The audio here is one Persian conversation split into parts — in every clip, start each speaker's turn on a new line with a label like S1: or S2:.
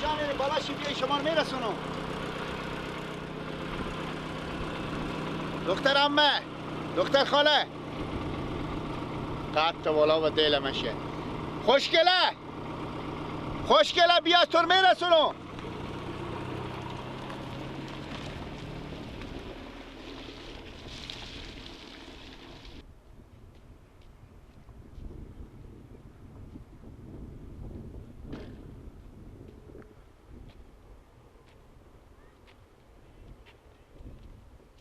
S1: کجا میری؟ بالا شی بیای شما رو میرسونم. دختر عمه، دختر خاله، قد بالا و دل مشه. خوشگله، خوشگله، بیا تو رو میرسونم.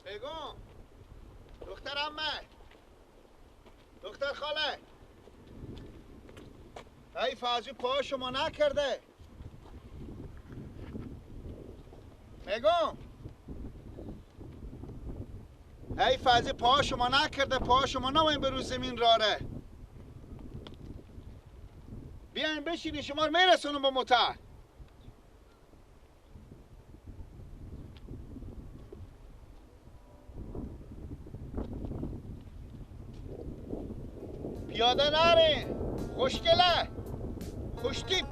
S1: بگم دختر عمه، دختر خاله، ای فازی پا شما نکرده. میگم ای فازی پا شما نکرده، پا شما نمایم به روز زمین راره. بیاین بشینی شما رو میرسونم با موتر. پیاده نرین خوشگله، خوشتیپ.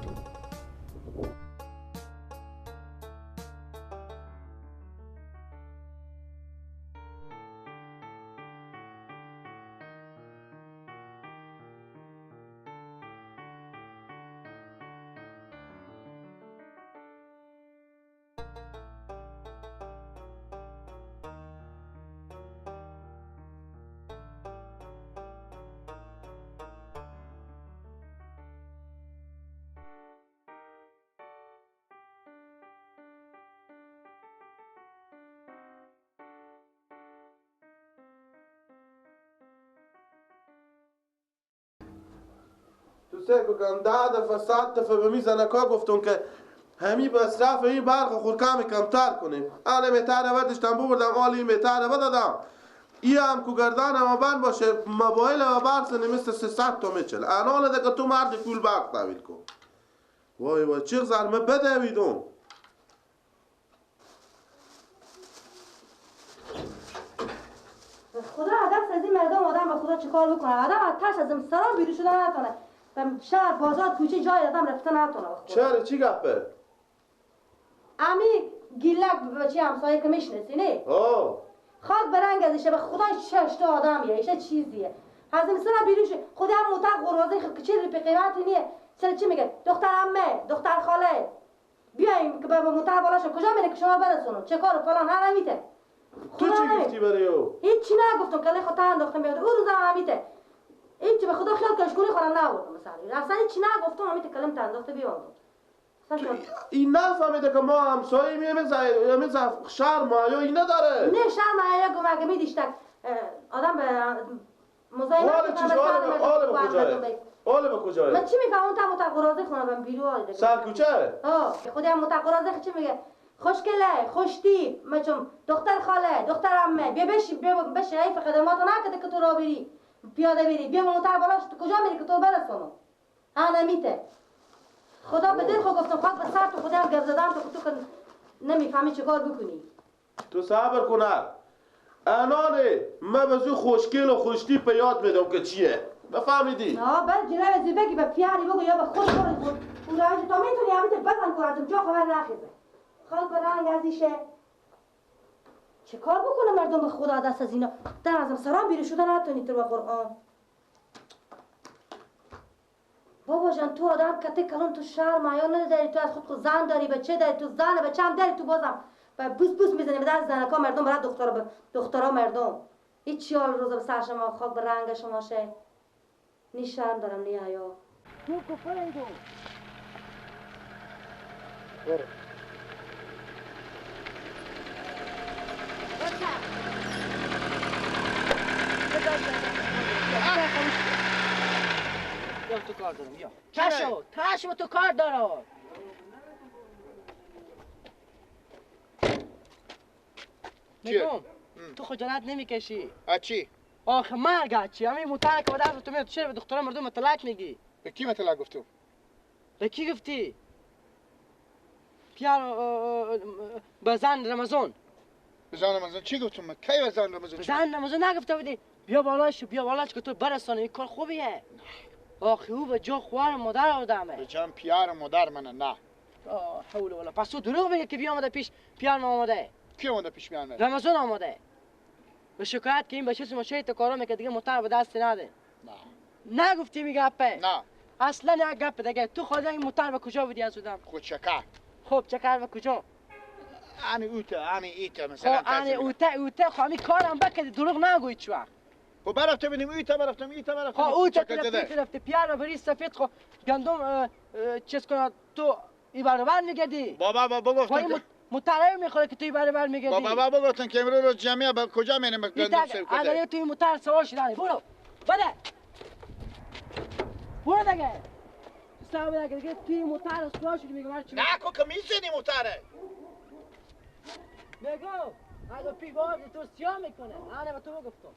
S2: تو سه گم 10 دفعه 100 دفعه به می زنکا گفتم که همی مصرف این برق خور کم کمتر کنیم. آل متر برداشتم ببردم، آل این متر بدادم. ای هم کو گردن ما بند باشه، موبایل ما برسنه مثل 300 تا میچل. الان ده که تو مرد پول برق تحویل کن. وای وای چه زلمه بدویدم.
S3: خدا هدف از این مردم آدم به خدا چیکار بکنه؟ آدم از ترس از سرام بیرون شدن نتونه. به شهر بازار کوچه جای آدم رفته نتونه.
S2: چرا چی گپه؟
S3: امی گیلک بچه همسایه که میشناسی نه؟
S2: آه
S3: خاک برنگ ازشه به خدا شش تا آدمیه، ایشه چیزیه. از این سرام بیرون شد. خدا هم اتاق قروازه که چه به قیمت نیه. چرا چی میگه؟ دختر عمه، دختر خاله. بیایم که به موتر بالا شو. کجا میره که شما برسونم؟ چه کارو فلان هر همیته.
S2: تو چی گفتی برای او؟
S3: هیچی نگفتم، کلی خود انداختم بیاد. او روزم همیته. هیچی به خدا خیال کشکولی خودم نبردم مثلا. اصلا هیچی نگفتم، همیته کلم انداخته بیاندم.
S2: این نفهمیده که ما همسایه میزه شرم یا این نداره.
S3: نه شرم یا گم اگه میدیشتک آدم به مزاحم
S2: حال چیز حال به کجاه؟ حال به کجاه؟
S3: من چی میفهمم تا متقراضه خونه بهم بیرو آیده.
S2: سر کوچه؟
S3: آه خودم متقراضه چی میگه؟ خوشگله، خوشتیپ، مچم دختر خاله، دختر عمه، بیا بشی بیا بشی حیف خدماتو نکرده که تو راه بری، پیاده بری، بیا موتر بالاش تو کجا میری که تو برسونم؟ انا میته. خدا به دل خود گفتم خاک به سر تو خودم گپ زدم تو که نمیفهمی چه کار بکنی.
S2: تو صبر کنه. انانه من به زو خوشگل و خوشتیپ یاد میدم که چیه. بفهمیدی؟
S3: نه بعد جلوی زی بگی به پیاری بگو یا به خود برو. اون راجع تو میتونی همینطور بزن کنم جا خبر نخیزه. خاک به رنگ ازیشه. چه کار بکنه مردم به خدا دست از اینا در ازم سرام بیرون شده نتونی تو به قرآن. بابا جان تو آدم کته کلون تو شرم حیا نداری، تو از خود زن داری بچه داری، تو زن بچه هم داری، تو بازم بوس بوس میزنی به دست زنکا مردم برای دخترا دخترا مردم. هیچ حال روز به سر شما خاک به رنگ شما شه. نی شرم دارم نی حیا.
S4: تو کفر
S1: برو.
S4: یا تو کار دارم یا تشو تشو تو کار دارم. میگم تو خجالت نمیکشی؟
S1: چی؟
S4: آخه مرگ چی؟ همین موتر که دست تو میاد چرا به دخترا مردم مطلق میگی؟
S1: به کی مطلق گفتم؟
S4: به کی گفتی؟ پیار به زن رمضان.
S1: به زن رمضان چی گفتم؟ من کی به زن رمضان؟
S4: به زن رمضان نگفته بودی بیا بالاش بیا بالاش که تو برسانه این کار خوبیه. آخه او به جا خوار مادر آدمه.
S1: به جان پیار مادر منه نه.
S4: حول ولا. پس تو دروغ میگه که بیا آمده پیش پیان آمده.
S1: کی آمده پیش پیان؟
S4: رمضان آمده. به شکایت که این بچه ما چه کارا میکنه دیگه موتر به دست نده. نه. نگفتی میگه گپه؟
S1: نه.
S4: اصلا یک گپ دیگه. تو خود این موتر به کجا بودی از اودم؟
S1: خود چکر.
S4: خب چکر به کجا؟
S1: انی اوته انی ایته مثلا.
S4: خب انی اوته اوته خب همین کارم بکردی دروغ نگوی چه وقت.
S1: خب برفتم ببینیم ایته برفتم ایته برفتم.
S4: خب اوته رفتی رفتی پیار بری سفید خب گندم چیز کنه تو ای برابر میگردی.
S1: بابا بابا گفتن
S4: مطلع میخوره که توی برابر میگردی.
S1: بابا بابا گفتن که امروز روز جمعه با کجا میریم گندم سر کنه.
S4: اگر توی موتر سوار شدنی برو بده برو دیگه. سلام دیگه توی موتر سوار شدی میگم هر چی.
S1: نه کو که میزنی موتره.
S4: میگم اگه پی باز تو سیاه میکنه. انا به تو گفتم.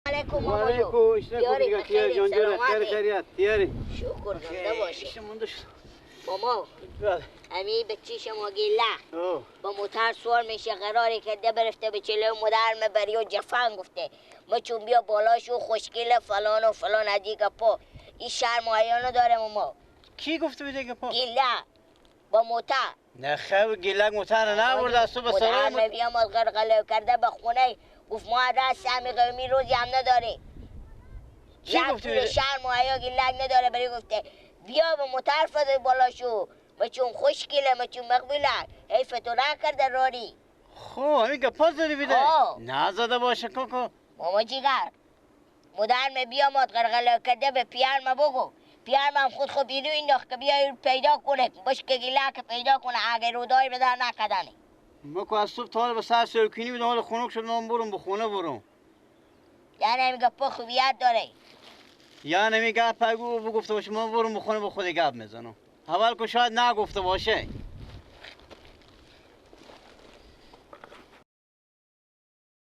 S5: علیکم
S6: علیکم. دیاری خیر جان خیر خیریت دیاری
S5: شکر زنده باشه. ماما امی بچه شما گیله با موتر سوار میشه قراری کرده برفته به چلو مدر مبری و جفن گفته ما چون بیا بالاشو خوشگله فلان و فلان ادی گپا این شرم و حیا نداره ماما. کی
S6: گفته بوده گپا؟
S5: گیله با موتر.
S6: نه خیر گیله موتر نبرده از تو به سرای
S5: مدر بیامد غرغله کرده به خونه گفت ما دست همی قومی روزی هم نداره.
S6: چی گفتی؟
S5: یک شرم و حیا گیلک نداره بری گفته بیا به موتر فضای بالا شو مچون خوشگله مچون مقبوله حیف تو نکرده راری.
S6: خب همین گپا زدی بیده؟ نه زده باشه کاکا.
S5: ماما جیگر مدرم بیامد غرغله کرده به پیار ما بگو پیار من خود خود بیرو انداخت که بیا پیدا کنه باش که گیلک پیدا کنه اگه رودای به در نکردنی.
S6: ما که از صبح تا حالا به سر سرکینی بودم حالا خنک شد من برم به خونه برم.
S5: یعنی همین گپا خوبیت داره.
S6: یعنی همین گپ اگه بگفته باشه من برم به خونه به خود گپ میزنم. اول که شاید نگفته باشه.